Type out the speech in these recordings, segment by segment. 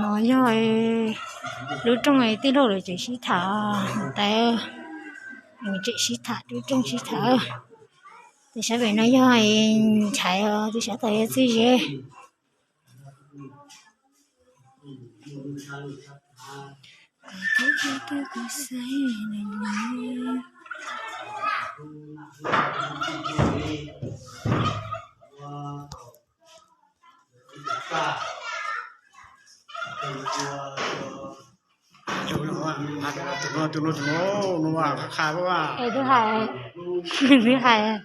No yog lub rooj tij laug lawv tseem sib tham ntawd, tseem sib tham lub rooj sib tham. Tus sab pem no yog Nchaiv, tus sab tom yog Txwj Zeb. Tus no, tus no, tus no, tus no, qha qha, twb hais, twb hais.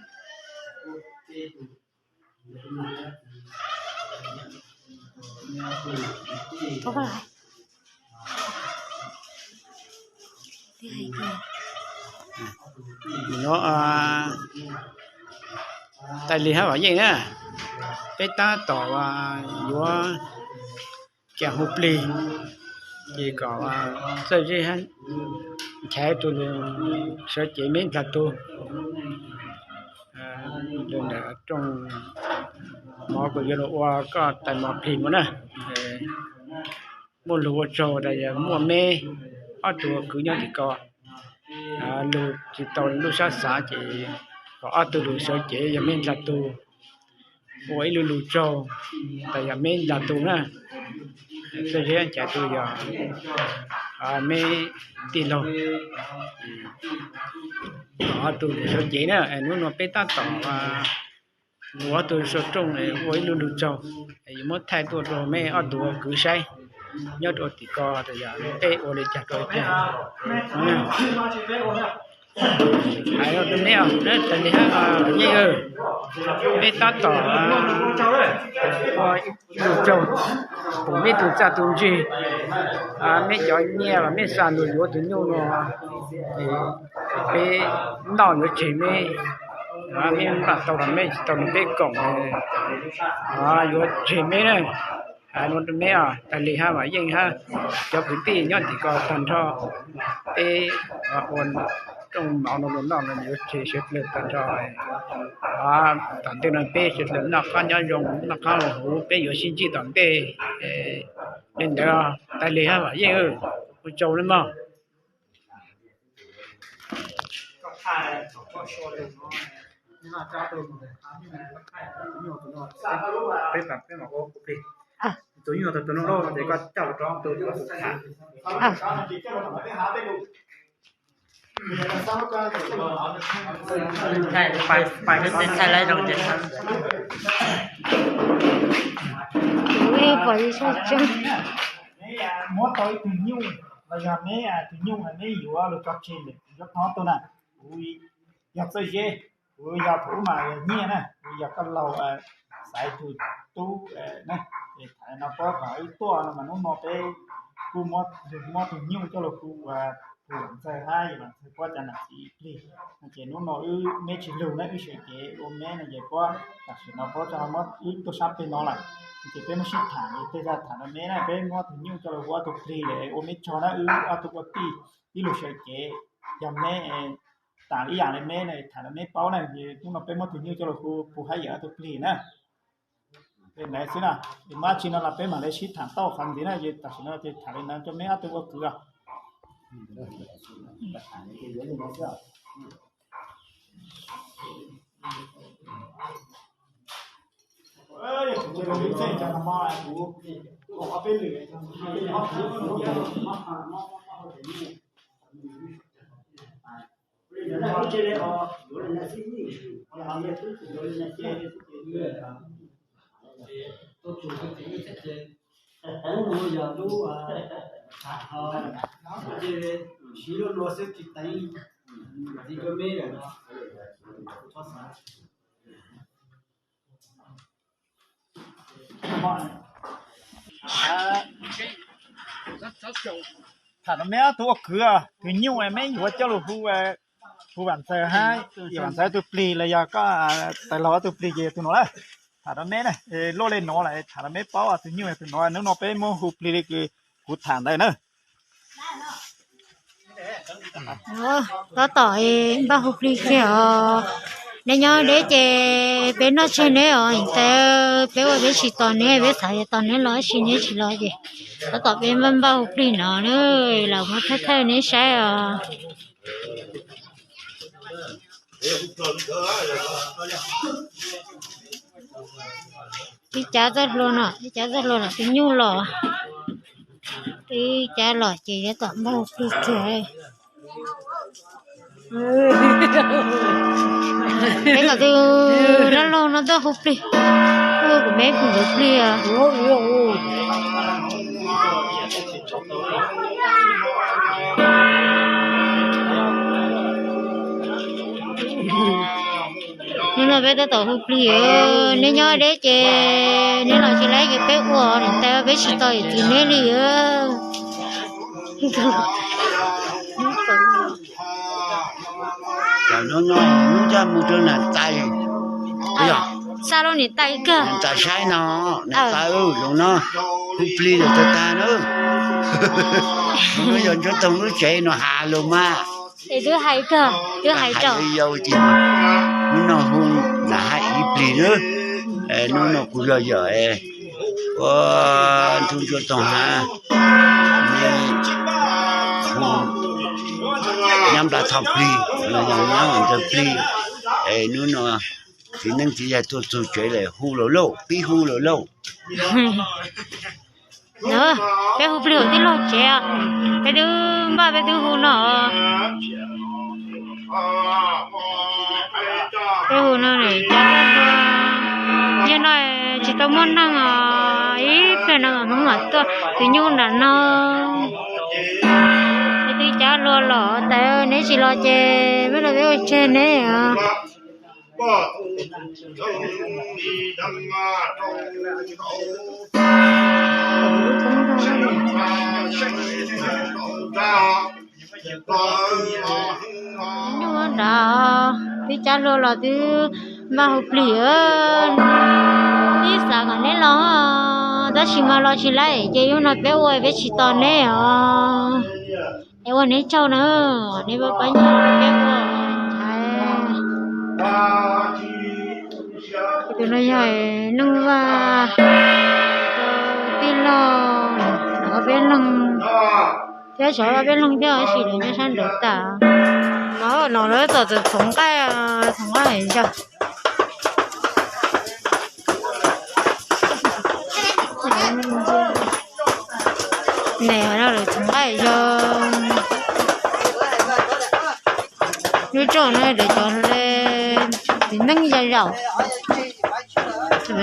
Nim no Tais Lis hab Vam Yeej na, peb tab tom yuav cia hu plig, ces kom Txawj Zeb hab Nchaiv tus lus sawv cev meb ntag tug. Lawm ntawm rooj mov kuv yuav los ua koj tais mov plig mus na. Muaj lus ua tsaug tas yog muaj meb ob tug ua kwv nyob tim ko, lus tsis tau lub sab xav ces kom ob tug lus sawv cev yog meb ntag tug, ua ib lub lus tsaug tas yog meb ntag tug na. Txawj Zeb Nchaiv tus yog meb tij laug, kom ob tug lus sawv cev na. Hnub no peb tab tom ua ob tug sau rooj ua ib lub lus tsaug, yuav muab thaij tuaj rau meb ob tug ua kwv saib nyob rau tim ko tas yog peb ua li cas rau ib pliag. Hais rau meb os, Tais Lis hab Vam Yeej, peb tab tom ua lus tsaug pum meb tus txaj tus ntsig, meb cov nyiaj los meb xa lus yuav tus nyuj no, peb noj yuav tseg meb, meb npaj tau los meb tsis tau los peb koom, yuav tseg meb na. Hais no rau meb os, Tais Lis hab Vam Yeej hab cov kwv tij nyob tim ko tag nrho, peb ua rooj mov no los noj no yuav tseg suav dlawg tag nrho. Tom ntej no peb suav dlawg noj qab nyob zoo, noj qab haus huv, peb yuav sib ntsib tom ntej. Li ntawd Tais Lis hab Vam Yeej, ua tsaug nawb mog. Tus nyuj tus no ces koj coj los rau tus tus tham. Thaij, thaij lawv zoo ces. Muab tau ib tug nyuj los yog neb tus nyuj neb yuav los tso tseg lawm, yuav hnov tuaj na. Kuv yog Txawj Zeb, kuv yog thaum ub mas yog nyiaj na, kuv yog koj laug Xaiv tus tub na. Es tham no pab kom wb tuaj no mas hnub no peb kuj muab, muab tus nyuj coj los hu ua tus Vam Ntxawg hab yawm Vam Ntxawg pab cov nam txiv plig no ces hnub no wb meb tsis lug na, wb sawv cev ua meb no ces pab tam sim no pab tso muab wb tuaj sab peg no lawm. Ces peb muab sib tham es tej zag tham rau meb na, peb muab tus nyuj coj los hu ob tug plig lawm ua meb tsaug na, wb ob tug ua tij ib lus sawv cev. Yog meb tas ib yam li meb na, tham rau meb paub na, hnub no peb muab tus nyuj coj los hu puj hab yawm ob tug plig na. Ntawd xwb na, es muab dab tsi no los peb mam li sib tham tau qhov ntxiv na, ces tam sim no ces tham li no rau meb ob tug ua kwv os. Tham rau meb ob tug ua kwv, tus nyuj meb yuav coj lug hu, hu Vam Ntxawg hab yawm Vam Ntxawg ob tug plig los yog koj tais laug ob tug plig ces yog tus no lawm. Tham rau meb na, luaj li no lawm tham rau meb paub tus nyuj yog tus no, hnub no peb muab hu plig li kws kuv tham ntawd na. Tab tom npaj hu plig kiag os. Neb nyob deb ces peb noj tseg neb os, ntawd peb ua peb tsis tos neb, peb xav yuav tos neb los tab sis neb tsis los ces tab tom peb npaj npaj hu plig no na, los muab thaij thaij neb saib os. Ib cav txoj hlua no, ib cav txoj hlua no twb nyuj los, twb cav los ces yuav tom npaj hu plig kiag. Peb kom tus dab laug no tuaj hu plig, hu kuv me kuv nkawd plig. Hnub no peb tab tom hu plig, neb nyob deb ces neb los tsis laib ces peb ua niam tais peb tsis tos yawm txiv neb li. Cas no no hnub coj mus rau niam tais, xa rau niam tais kawg, niam tais saib no, niam tais zoo no, hu plig lawm tag tag na. Hnub no yog ntsuab toog lub tsev no has lus mas. Es twb hais kawg, twb hais rau yau ces hnub no hu nam haim ib plig na. Hnub no kuv yog yawm ua ntu ntsuab toog hab, hu nyab nplas tho plig, nyab ntawd plig. Es hnub no txiv neeb txiv yaig tuaj txug tsev lawm, hu lawm lauj, pib hu lawm lauj. Peb hu plig hauv tij laug tsev, peb twb npaj peb twb hu no. Peb hu no, yog no tsis tau muaj neeg os, ib pliag no Hmoob mam tuaj, tus nyuj nram no. Peb twb cab luag los tas neb tsis los ces peb los peb ua tseg neb os. Nyuj nrad, twb cab luag los twb npaj hu plig, ib xav kom neb los, tab sis mas los tsis laib ces yub no peb ua peb tsis tos neb os. Es ua neb tsaug na, neb pab pab nyiaj peb ua nthaiv. Tus no yog Neej Vaj tij laug, ob peb leeg thiab, xyov ob peb leeg thiab tab sis lawv nyob sab nraud tas. No lawv txom txom txhoov nqaij, txhoov nqaij yog ne, no lawv txhoov nqaij yog lub rooj no lawv cov txiv neej yau yau.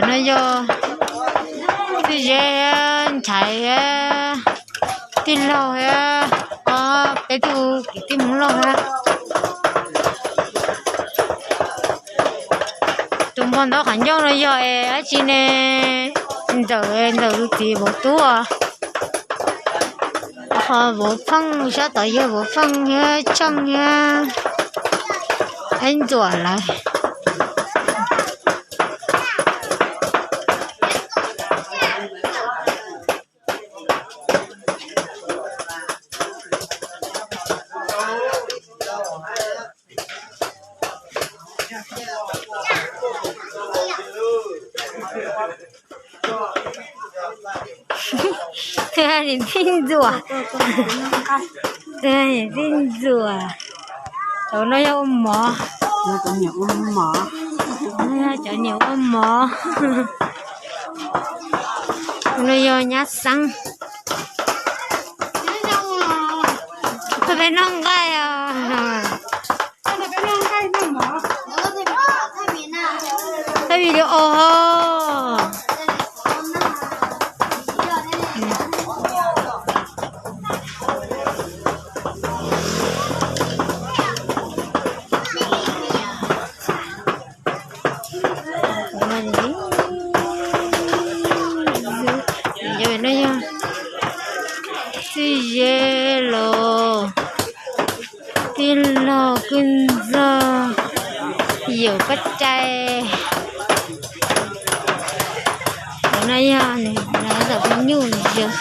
No yog txuj zeb, nchaiv, tij laug, ob peb tug kwv tij Hmoob Lauj. Tus npog ntaub qhov ncauj no yog dab tsi ne? Ntawm, ntawm tus txiv vauv tub os. Qhov vauv pheej sab tod yog vauv pheej thiab tsheej thiab ib ntxuam lawm. Niam tij ntxuam, niam tij ntxuam. Cov no yog ua mov, cov niam ua mov. No yog nyab xeeb. Peb noj nqaij os. Thaij video os. Txuj zeb los tij laug kwj ntxawg yawm paj cai. Cov no yog tom peb nyuj yawg,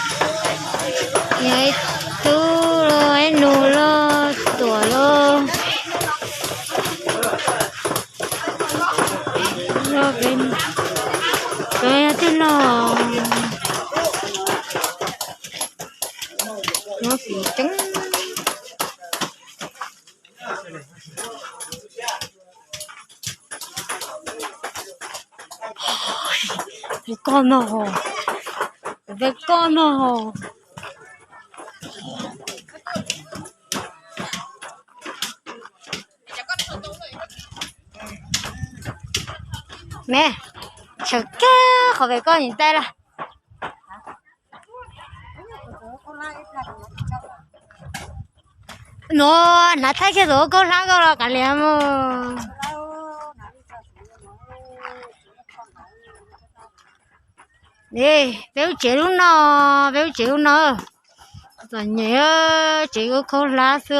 yog ib tub los ib nus los tuam los. Muab fim ceeb. Peb koj no ho, peb koj no ho. Me, sawv kiag qhov pem koj nim taij lawm. Nuav hnav thaij kiag tus khaub hlab koj los kav liam mus. Peb lub tsev lub no, peb lub tsev lub no. Txom nyem, tsev ua khaub hlab xwb.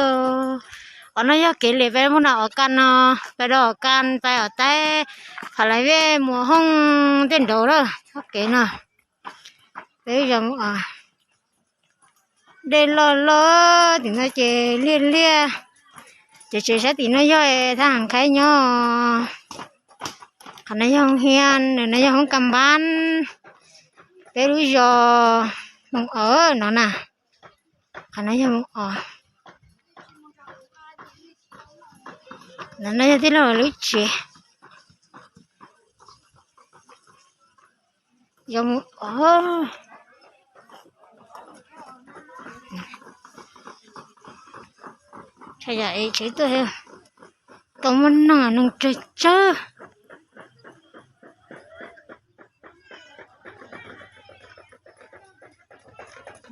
Qhov no yog kev lem peb mus na, Ob Kas no, peb rau Ob Kas peb Ob Taib, thaum lawv vej mus hoob tej nraud lawm txoj kev no. Peb zoo, dej loj loj tim no ces liaj liaj. Ces tsev sab tim no yog thaj Has Khaib nyob. Qhov no yog hoob hiab, no yog hoob kas npab peb lub zos Moos Os no na. Qhov no yog Moos Os. No yog tij laug lub tsev. Yog Moos Os. Tshaj yam es tsev tuaj, tau muaj neeg, neeg tsawg tsawg.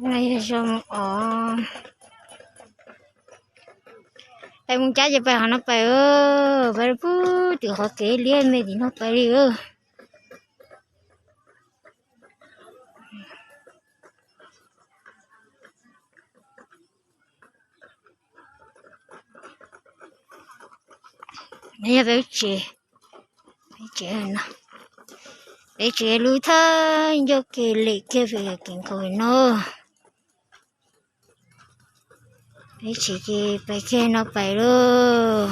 Yog zoo os. Peb mus cab ces peb qhov no pais, peb pub tim qhov kev liab me tim no pais li. No yog peb tsev, peb tsev no, peb tsev lub thaj ncauj ke lem kiag pem kev nkaus no. Peb tsev ces pais kiag no pais lauj.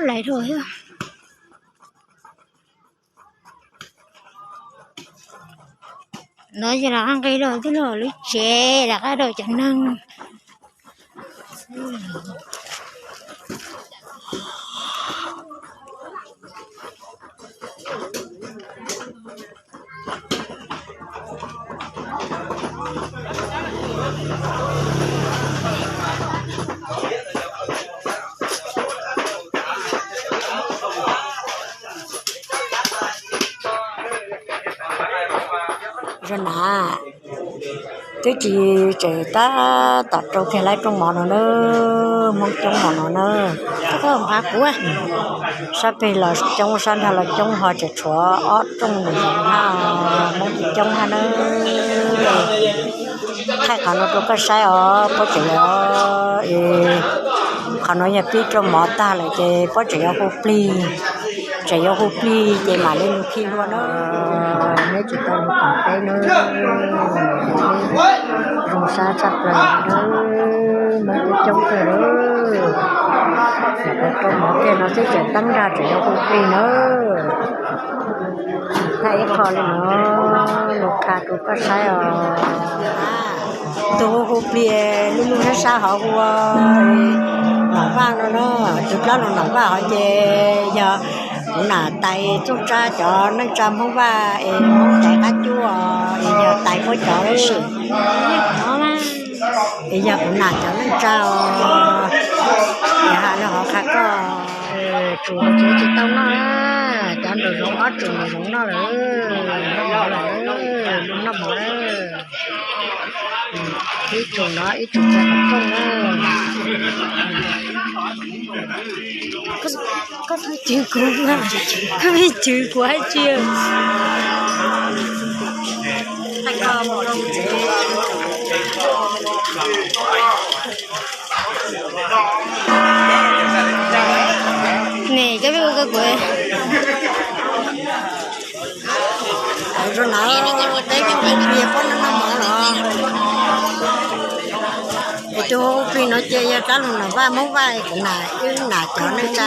Lais dua thiab. No ces rov qab nqis rau tij laug lub tsev, rov qab rau cov neeg. Zoo na, twb tsis tseem tab tom rau kiag lawm rooj mov no na, Hmoob coob mov no na. Sab pem los coob, sab nrag los coob, ho tseem tshuav ob rooj nws zoov hab, Hmoob coob hab na. Thaij qhov no rau koj saib os, puab tseem yuav, qhov no yog pib rau mov tag lawm ces puab tseem yuav hu plig, tseem yuav hu plig ces mam li mus khi hlua na. Neb tsis tau mus tom teb na, zoo sab tshaj plaws na, Hmoob coob kawg na. Rau mov kiag no xwb tseem teeb nrag tseem yuav hu plig na. Thaij ib qho li no, lus qha rau koj saib os. Tus hu hu plig lub lub sab sab hov hu ua Nom Vaj no na, tus dlaab no Nom Vaj hov ces yog kuv nam tais Txooj Tsab cov neej tsa Hmoob Vaj es Hmoob tais qab cub os, es yog tais puab cov lub sim, es yog kuv nam cov neej tsa os. Es has rau hov qha koj, tsum tsev tsis tau noj na, cov nraum zoov ob tsum nraum zoov noj lawm, noj mov lawm, noj mov lawm. Ib tsum no ib tsum txog qhov rooj na. Koj twv kuv, koj twv kuv hab tsi. Nws cov peb ua koj kuv. Ua zoo na, peb hu plig pob noj noj mov los. Es tus hu plig no ces yog Rab Loog Nom Vaj Hmoob Vaj, kuv nam, wb nam cov neej tsa.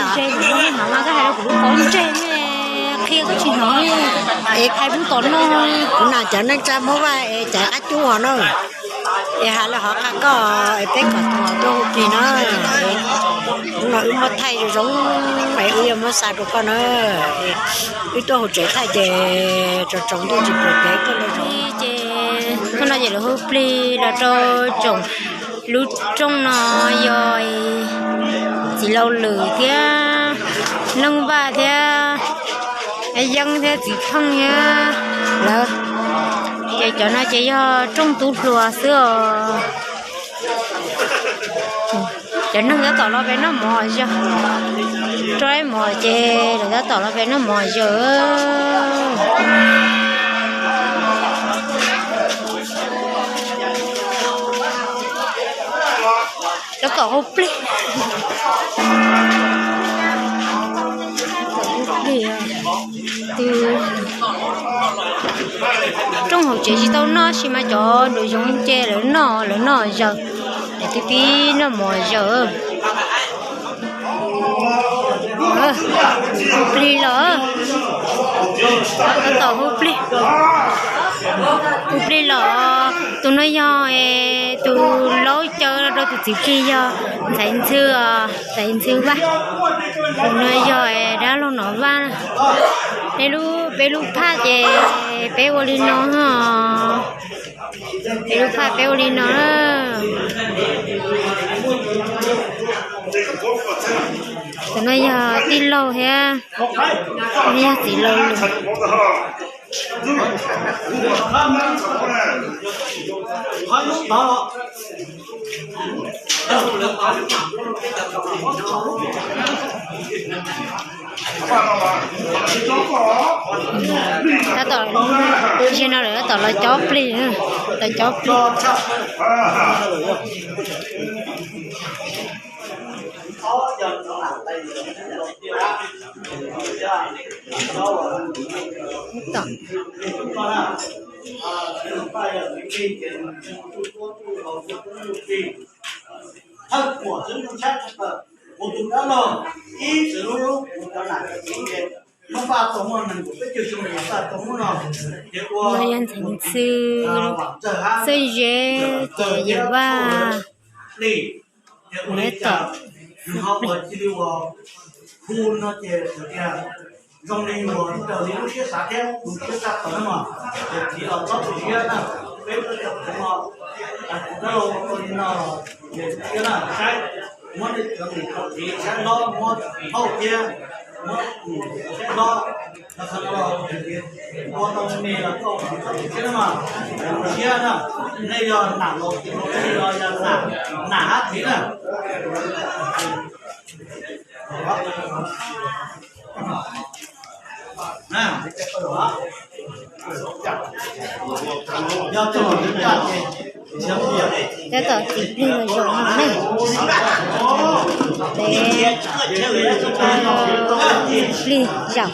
Kuv nam cov neej tsa Hmoob Vaj es caiv qab cub hov na. Es hais los hov qha koj es peb kom tau tuaj hu plig na. Hnub no wb muab thaij zoo zoo es wb yuav muab xa rau koj na. Wb tuaj hauv tsev thaij ces tsoom tsoom ntuj tsis pom kev tuaj lawm. Ces hnub no ces lawv hu plig los rau tsoom lub rooj no yog txiv Laus Lwm thiab Neej Vaj thiab Yeeb thiab txiv Pheej thiab lawv. Ces cov no ces yog rooj tub hluas xwb os. Cov neeg tab tom los pem noj mov yog, rau ib mos ces lawv tab tom los pem noj mov yog. Tab tom hu plig. Rooj hauv tsev tsis tau noj sis mas cov nraum zoov ces lawv noj, lawv noj zaws. Lawv twb pib noj mov zaws. Hu plig los, tab tom hu plig. Hu plig los, tus no yog tus laub caw rau tus txiv plig yog Ntxhais Ntxhw, Ntxhais Ntxhw Vaj. Tus no yog Dab Laug Nom Vaj. Peb lub, peb lub phaj ces peb ua li no. Peb lub phaj peb ua li no. Tus no yog tij laug thiab, no yog txiv laus lwm. Tab tom, zaum no lawv tab tom los cob plig, los cob plig. No yog Ntxhais Ntxhw, Xwb Zeb ces Yawm Vaj, lawv tom. Ua tau me los koj ua tau siab na, siab na, nej yog nam los, nej yog nam, nam hab thiv na. Tab tom txiv plig los zaum no ne, peb txiv plig zaum.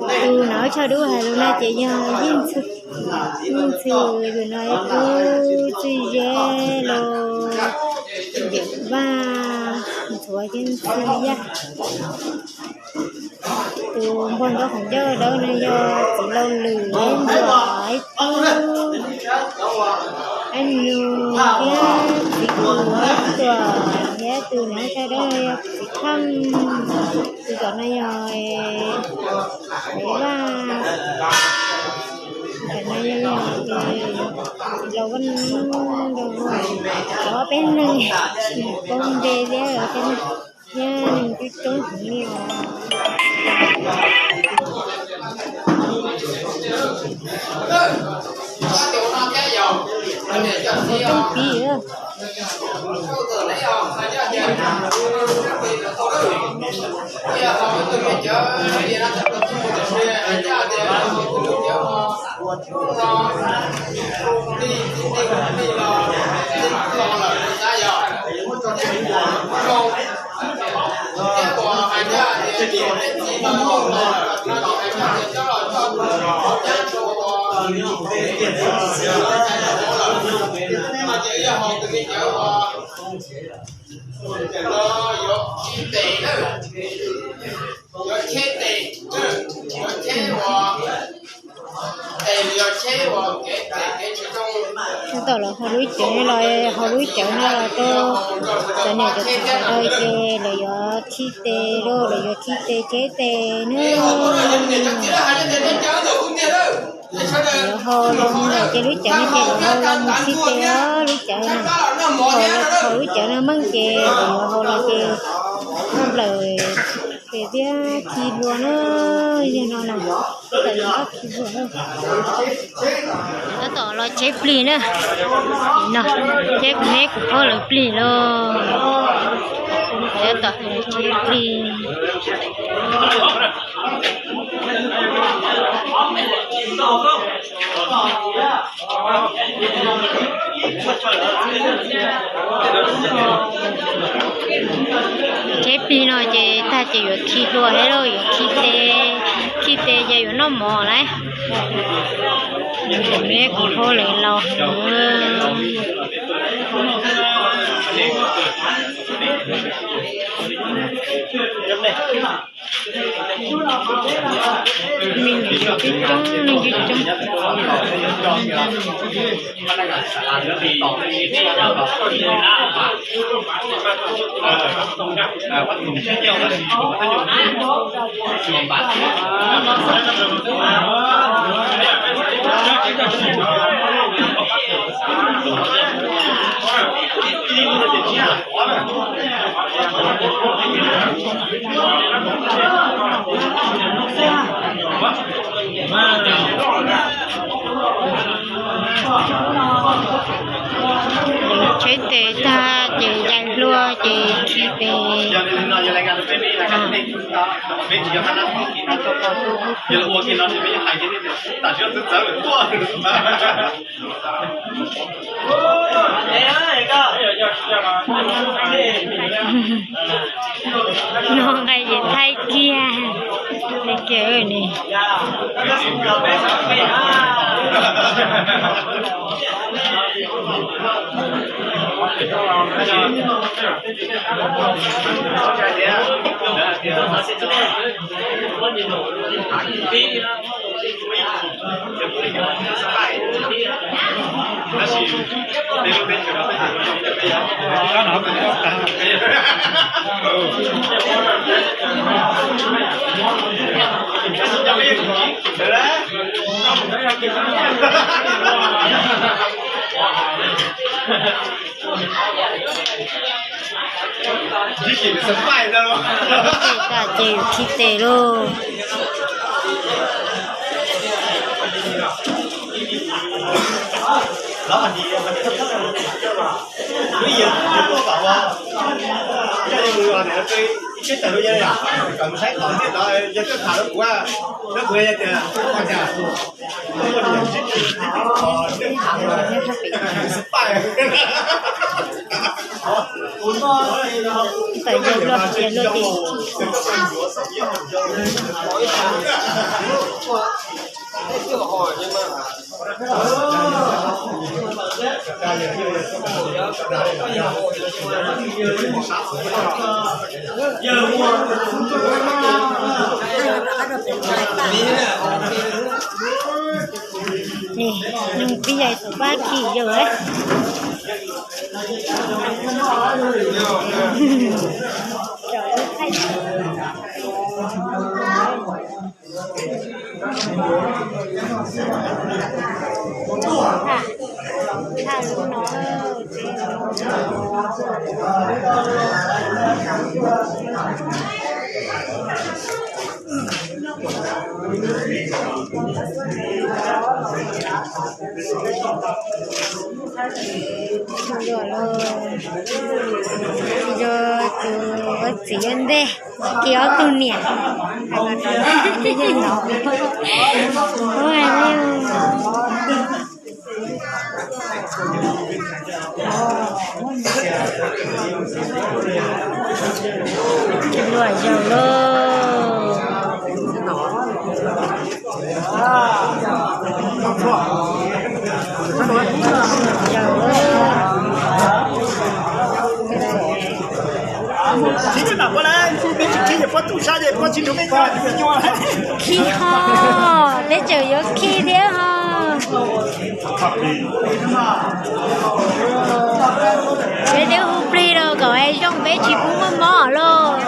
Tus no chaw dub hais lus no ces yog Yeej Ntxhw. Yeej Ntxhw, tus no yog tub Txwj Zeb los Yawm Vaj ntxuav Yeej Ntxhw Yaj. Tus npog ntaub qhov ncauj dawb no yog txiv Laus Lwm, ib ntsuam ib tug, Ab Nus thiab txiv Kws ib ntsuam, thiab tus no chaw dawb no yog txiv Pheej, tus tom no yog Yawm Vaj, tom no yog txiv Laus Vaj Nub, cov peb neeg, poob npe thiab, thiab neeg coob coob heev li os. Coob pib. Tab tom los haus lub cawv no los, haus lub cawv no los rau cov niam cov txiv sawv daws ces lawv yuav khi tes lauj, lawv yuav khi tes cheb tes na. Lawv haus los mus lawm ces lub cawv no ces lawv haus los mus khi tes os, lub cawv na. Haus, haus lub cawv no meej ces lawv yuav haus los ces nplawm tes thiab khi hlua na, yog no na, tab tom khi hlua na. Tab tom los cheb plig na, no, cheb kuv me kuv phob lawv plig lauj. Tab tom los cheb plig. Cheb plig no ces tag ces yuav khi hlua thiab lauj, yuav khi tes, khi tes ces yuav noj mov lauj. Me kuv phob lawv laus heev. Me nyuam twb coob, me nyuam twb coob. Cheb tes tag ces yais hlua ces khi tes. No nqaij ces thaij kiag, thaij kiag ni. Ces yus khi tes lauj. Tawm yawg luag, yawg luag ces khi. Nws tib yais tus pab khi yawg. Yog tus txiv ntej, kis ob tug niam. Luam zaus lauj. Khi ho, peb tseem yuav khi thiab ho. Peb twb hu plig rau kom zoo peb tsis pub muaj mob lauj.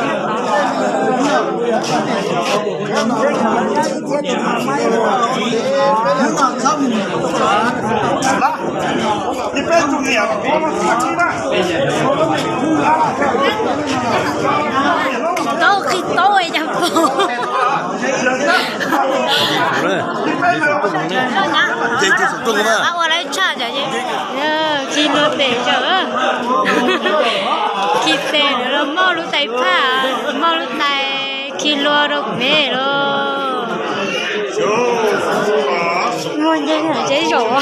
Tsis tau khi tau cas pom. Ua lawv tshaj, khi luag tes tso, khi tes los moj lub tais phaj, moj lub tais khi luag rau kuv me los. Muaj nceeg seb zaum.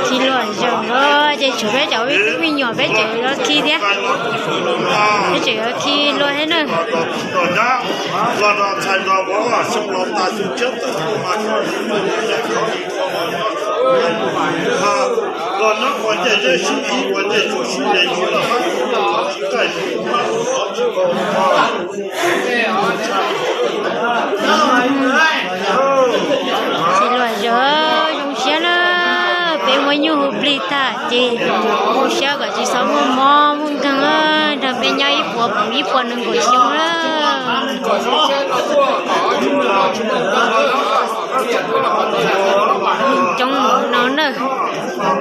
Khi luag zaum los ces tshuav peb cov me tub me nyuam peb tseem yuav khi thiab. Peb tseem yuav khi luag thiab na. Tsis luag zog, zoo siab na. Peb muaj nyuj hu plig tag ces zoo siab kom tsis txhob muaj mob muaj nkeeg, nrog peb nyob ib puas pum ib puas nees nkaum xyoo na. Coob no na,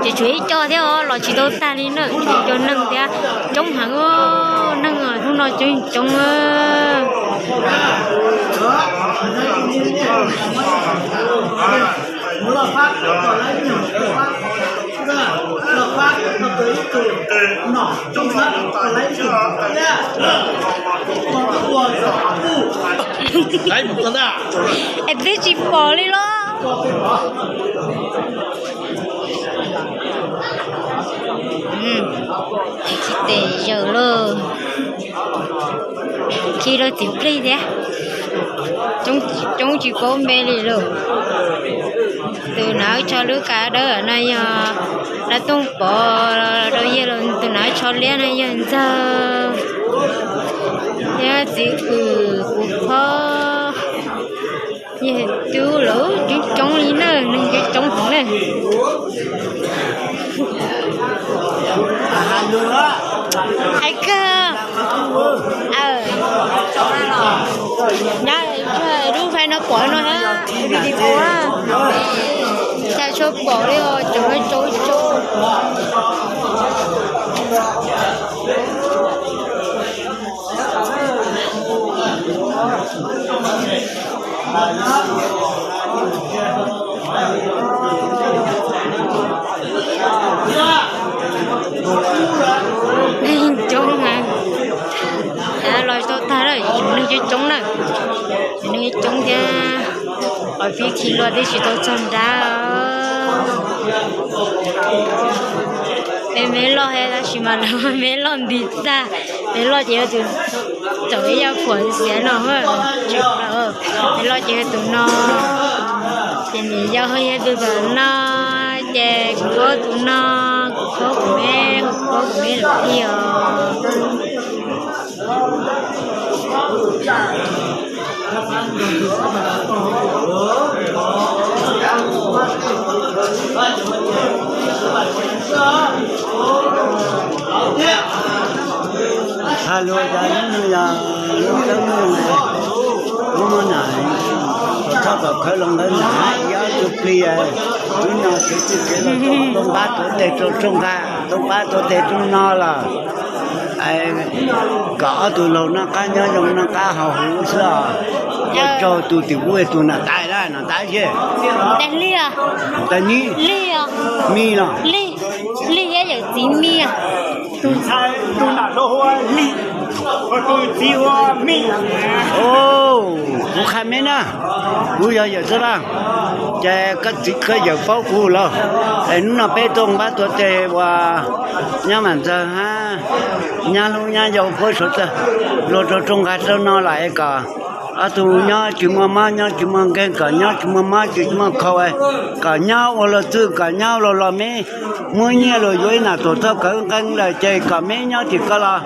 ces tshuav ib co thiab os, los tsis tau tag li na, cov neeg thiab coob heev, neeg hnub no coob coob. Es twb tsis pom li los. Khi tes zaws lauj. Khi rau txiv plig thiab. Coob tsis paub npe li lauj. Tus nav tsho lub kav dawb no yog dab Tooj Pov rau yawg, tus nav tsho liab no yog Ntxawg, thiab txiv Kwm, kuv phob. Yawg tub lawv coob coob li na, neeg coob coob heev na. Hais kawg. Nyob lub fais no pom no thiab, video na. Xav tshua pom li os, cov no tsob tsob. Neeg coob mas, los tau tag lawm, neeg coob coob na, neeg coob thiab. Qhov pib khi luag twb tsis tau txog nrab. Peb me loj thiab tab sis mas lawv me loj nti tag. Me loj ces yog tus txawm ib yam phuam xiav no, me loj ces yog tus no, ces niam yau ho yog tus tom no, ces kuv phob tus no, kuv phob kuv me, kuv phob kuv me lawm thiab os. Hais lus tas ib nus yog lub teeb nus, lub muab nam, thoj kom khawb loo ntawd nam ib ob tug plig, lub no kev twg kev los Tooj Pab tuav tes rau Tooj Nqa, Tooj Pab tuav tes rau no los. Kom ob tug laug noj qab nyob zoo noj qab haus huv xwb os. Coj raug tus tim ub tus nam tais, nam tais seb. Tais Mij los, Lig thiab yawm txiv Mij. Tus ntxhais tus nam hu ua Lig, tus txiv hu ua Mij. Kuv qha meb na, kuv yog yawm Txawj Laj, ces koj txiv koj yawm paub kuv lawm. Es hnub no peb tuaj npab tuaj tes uas nyab Vam Ntxawg hab nyab Hlub nyab Yau Huab Suav Txawj luag rau rooj nqaj rau no lawm es kom ob tug nyob tsis muaj mob nyob tsis muaj nkeeg, kom nyob tsis muaj mob tsis muaj khau, kom nyob ua luag txwj kom nyob ua luag los meb muab nyiaj los yuav ib nam tuam thoj kawv nqee lawm ces kom meb nyob tim ko los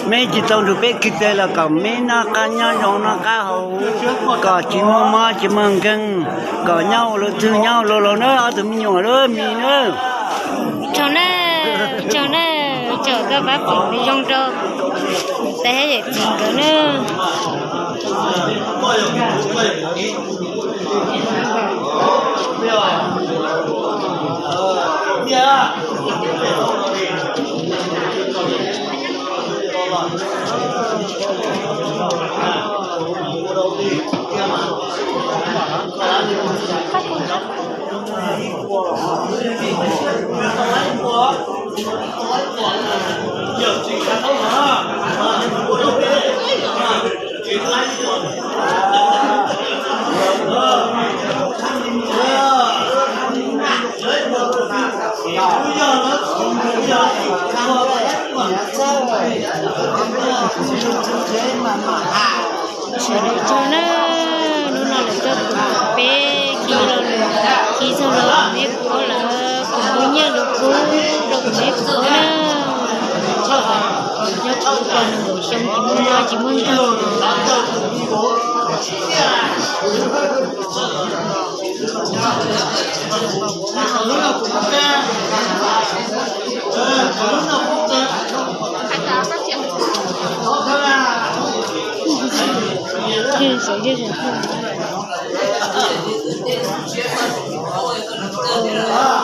meb tsis tau nrug peb khi tes los kom meb noj qab nyob zoo noj qab haus, kom tsis muaj mob tsis muaj nkeeg, kom nyob ua luag txwj nyob ua luag laus na ob tug me nyuam lub Mij na. Tsaug na, tsaug na, tsaug koj pab foom zoo rau tais thiab yawm txiv nkawd na. Sawv daws tsaug na, hnub no lawv tuaj pab peb khi los lawm, khi txog los kuv neb pub lawm, kuv pub nyiaj lawv pub rau kuv neb pub na. Nyob tau tau nees nkaum xyoo tsis muaj mob tsis muaj nkeeg.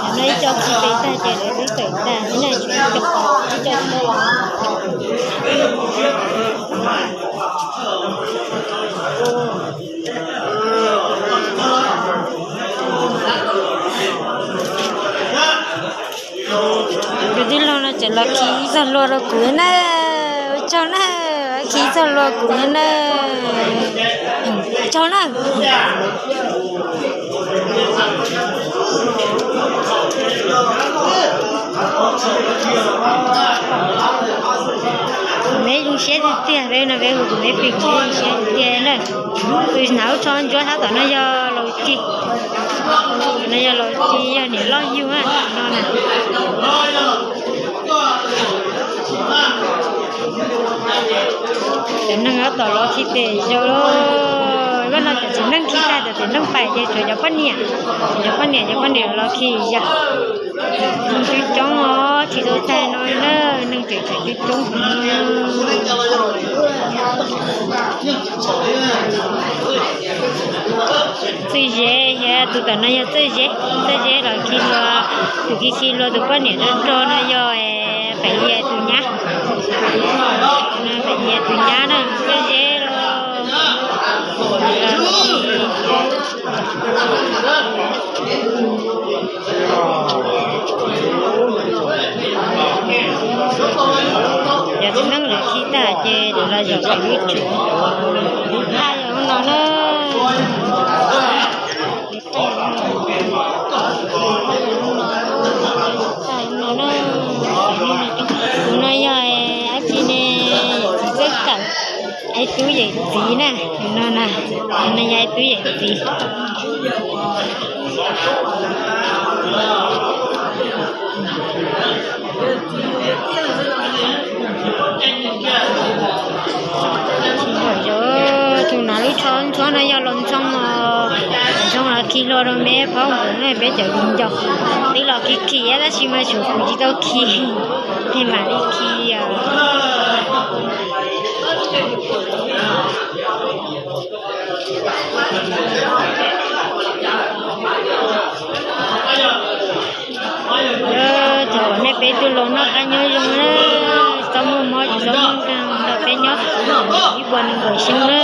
Cov no ib co khi pes tag ces lawv twb tawm tag, ib co, ib co. Tus tij laug no tseem los khi ib txoj hlua rau kuv na. Ua tsaug na, khi ib txoj hlua kuv na. Tsaug na. Kuv me zoo siab tiag tiag, peb no peb hu kuv me plig kuv me zoo siab tiag tiag na. Tus hnav lub tsho ntsuab sab tom no yog Laus Ci, no yog Laus Ci yog niam loj yug no na. Cov neeg ob tom los khi tes zaum, vaj no cov txiv neej khi tag cov txiv neej pais ces tshuav cov poj niam, cov poj niam cov poj niam los khi yog. Neeg coob coob os, khi tau tag no na, neeg tseem tsam coob coob. Txawj Zeb, tus tom no yog Txawj Zeb, Txawj Zeb los khi hlua, tus khi khi hlua tus poj niam rog rog no yog Pem Yia tus nyab, Pem Yia tus nyab na, Txawj Zeb los. Yog txiv neej lawv khi tag ces lawv los zaum pem lub tsev. Thaj yog no na. Tus no yog dab tsi ne, yawm txiv Txawj Kawm, Ais Tub yawm txiv na, tus no na, tus no yog Ais Tub yawm txiv. Tus no lub tsho ntsuab no yog Laus Ntxhoo os, Ntxhoo los khi hlua rau me phob nkoos na, peb cov viv ncaus twb los khi khi tab sis mas tshuav kuv tsis tau khi, es mam li khi os. Cov uas nej peb tug laus noj qab nyob zoo na, txhob muaj mob Zoo nkauj ntawm peb nyob ib puas nees nkaum xyoo na.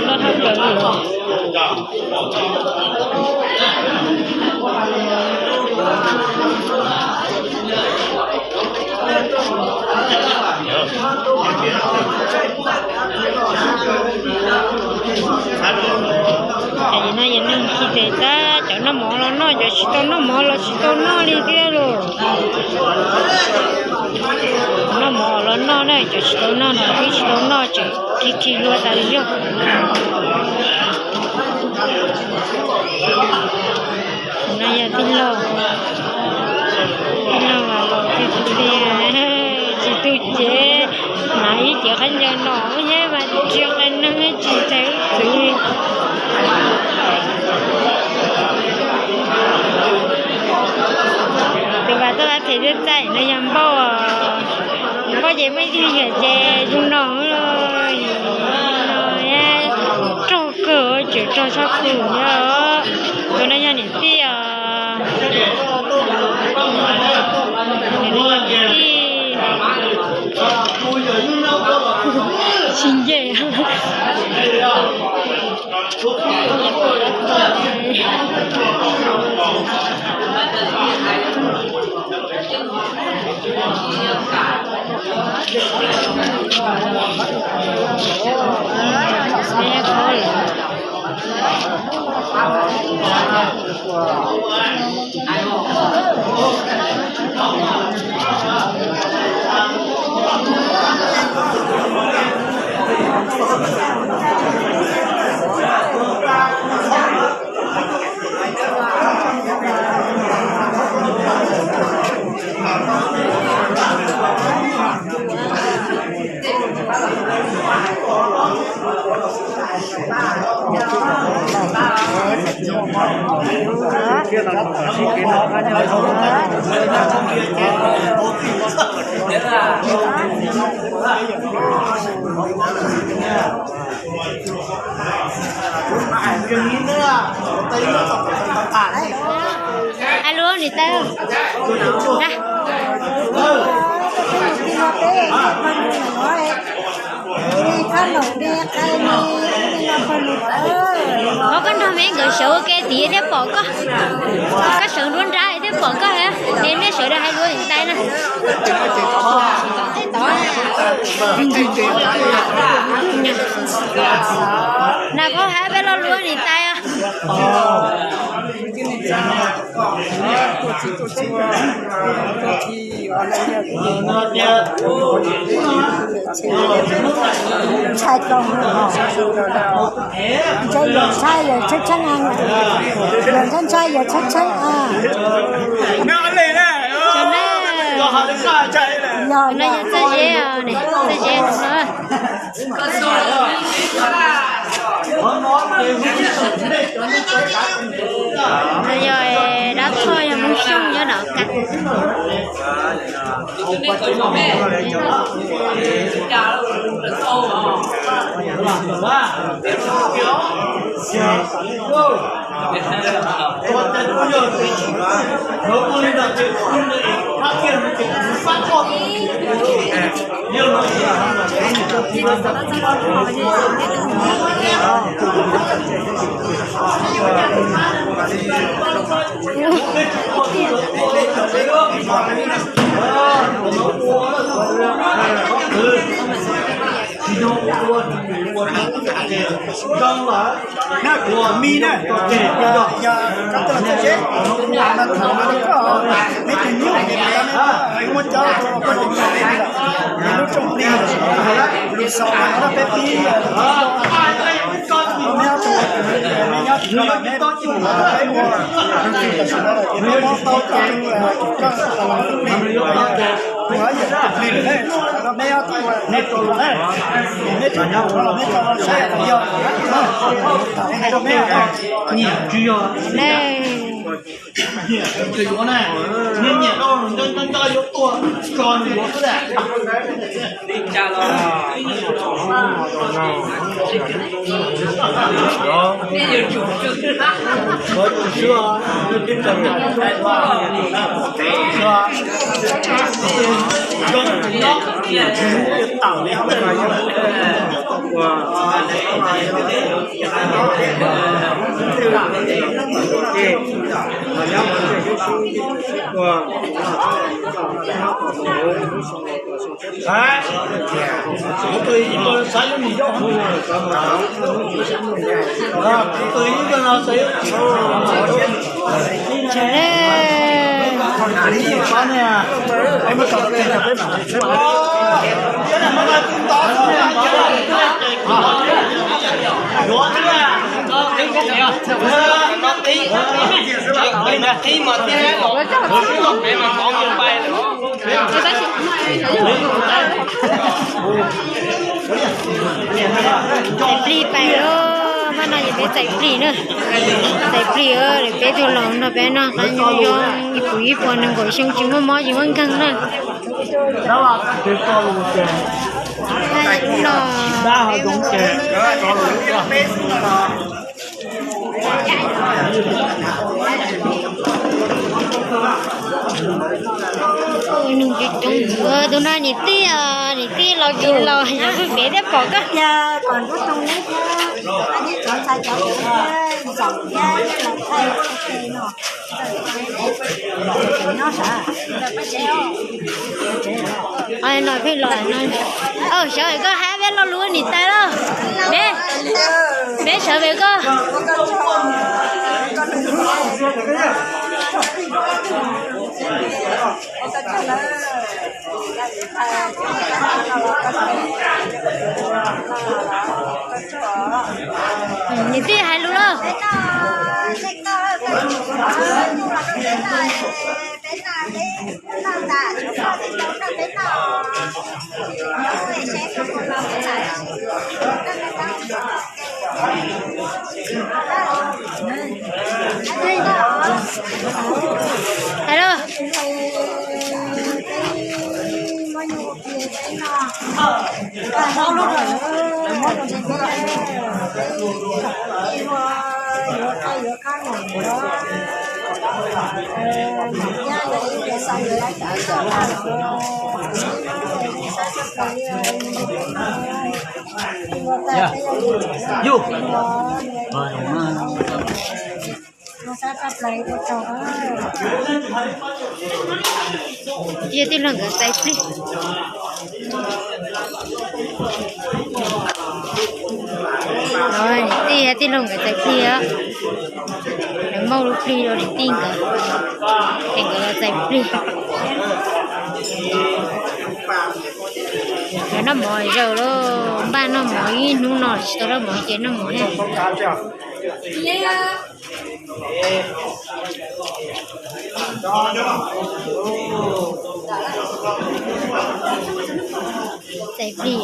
Loj hab plaws li os. Tam sim no yog neeg khi tes tab, cov noj mov los noj, cov tsis tau noj mov los tsis tau noj li thiab lauj. Noj mov los noj na, cov tsis tau noj no twb tsis tau noj, tseem khi khi hlua tas li yog. No yog tij laug, tij laug los txij txij li, tsis tu cev, hnav ib cev khaub ncaws no ub nyab mas tsis qe neeg tsis nrhiav txwv li. Tus vas toj tab them lub txaij no yog Npauj, Npauj ces muaj ib tug me nyuam ces zoo no, no raug kawg, tseem raug tshaj kuv thiab. Tus no yog niam tij os. Niam tij tsis nce. Hais lus niam tais. Ov, koj nrog me nkawd sawv ua ke tid thiaj pom koj. Koj sawv nruab nrab thiaj pom koj. Es nej sawv daws hais lus niam tais na. Na, koj hais peb lo lus niam tais os. Ntshai tau, ntshai yawg tsheeb tsheeb, yawg ntshai ntshai yawg tsheeb tsheeb. Yog no yog txawj zeb, txawj zeb no. Yog dab txoj yog Hmoob Xyooj nyob no ka. Ua mi na, yog koj tuaj txawj zeb, mas thaum no koj, neb tus nyuj ces neb muab coj rau koj tus nyuj li lawm. Ces lub rooj plig, lus xaus no peb pib, neb ob tug, neb nyob tim no los neb ua, neb muab taub coj rau koj tus nyuj plig, ua yam tus plig lawm ne, no neb ob tug, neb tus no na, neb tus no los neb tso saib yog, neb tus no na. Txais plig pais os, hnub no ces peb txais plig na. Txais plig, peb tug laus nrog peb noj qab nyob zoo ib puas ib puas nees nkaum xyoo tsis muaj mob tsis muaj nkeeg na. Hnub no peb mus Nug coob coob, tus no niam tij, niam tij los tsis los, yog peb thiaj pom koj. No pheej los no. Xyov koj hab peb lo lus niam tais lauj. Peb, peb sawv pem koj. Niam tij hais lus lauj. Hais lauj. Yog. Yog tij laug nkawd txais plig. Tij, tij laug nkawd txais plig os. Lawv muab lub plig rau niam tij nkawd, es nkawd los txais plig. Lawv noj mov zaws lauj, npaj noj mov ib hnub no tsis tau noj mov ces noj mov. Txais plig lauj. Txais plig,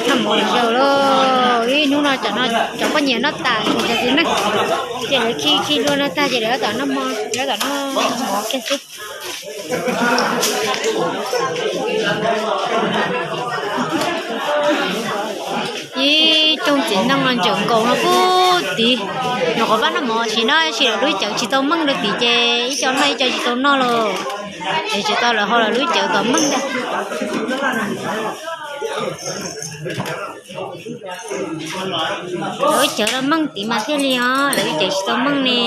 noj mov zaws lauj. Ib hnub no cov poj niam noj tas ces cov txiv neej, ces lawv khi khi dua no tag ces lawv tab tom noj mov, lawv tab tom noj mov kiag xwb. Ib tsoom txiv neej no ntsaws nkaus no puag tid, nyuam qhuav pab noj mov sim no sim lawv lub cawv tsis tau meej rau tid ces ib co noj ib co tsis tau noj lauj. Es tsis tau lawv ho lawv lub cawv kom meej ntag. Lawv lub cawv tau meej tid mas thiaj li os, lawv lub cawv tsis tau meej ne.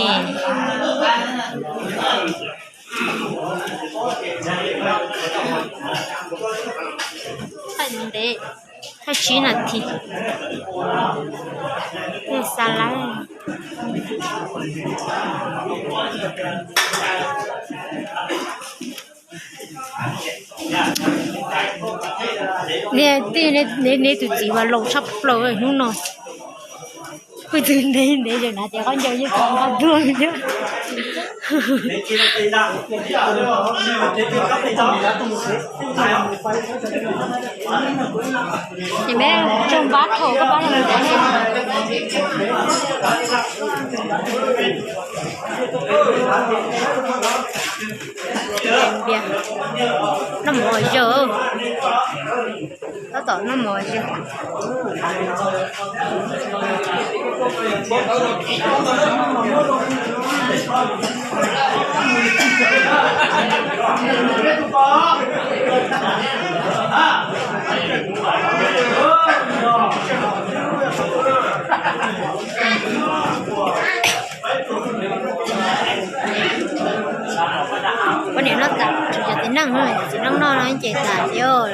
Thaij ntev, thaij tsib nas this thiaj xa lawm. Niam tij, neb tus txiv mas laus tshaj plaws hnub no. Kuj txwv ntev ntev zaum na tias khaub ncaws yeej txog nqa tuaj. Ces me tsoom pab thaum koj pab no. Noj mov zog, tab tom noj mov zog. Poj niam noj tas, tshuav cov txiv neej no, cov txiv neej noj no ces tas thiab.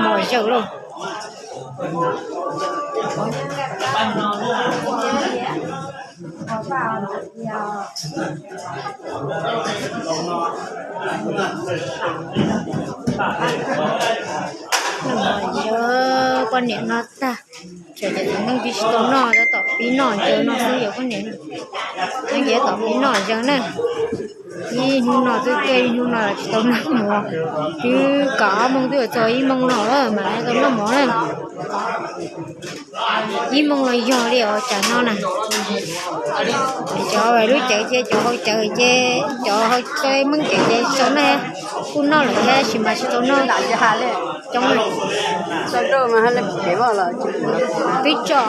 Mos zog lauj. Poj niam no tag, tshuav cov txiv neej twb tsis tau noj, tab tom pib noj zog no xwb yog poj niam. Ces tab tom pib noj zog na. Ib hnub no twb tuaj, ib hnub no los tsis tau noj mov. Twb kaum ob moos twb yuav txog ib moos no lawm mas tau noj mov na. Ib moos los yog li os tsam no na. Cov lub cawv ces cov hau cawv ces cov hau txawj meej cawv ces tau noj, kuj noj lawm thiab tab sis mas tsis tau noj. Coob li. Twb tso.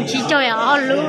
Tsib caug yog ob lub.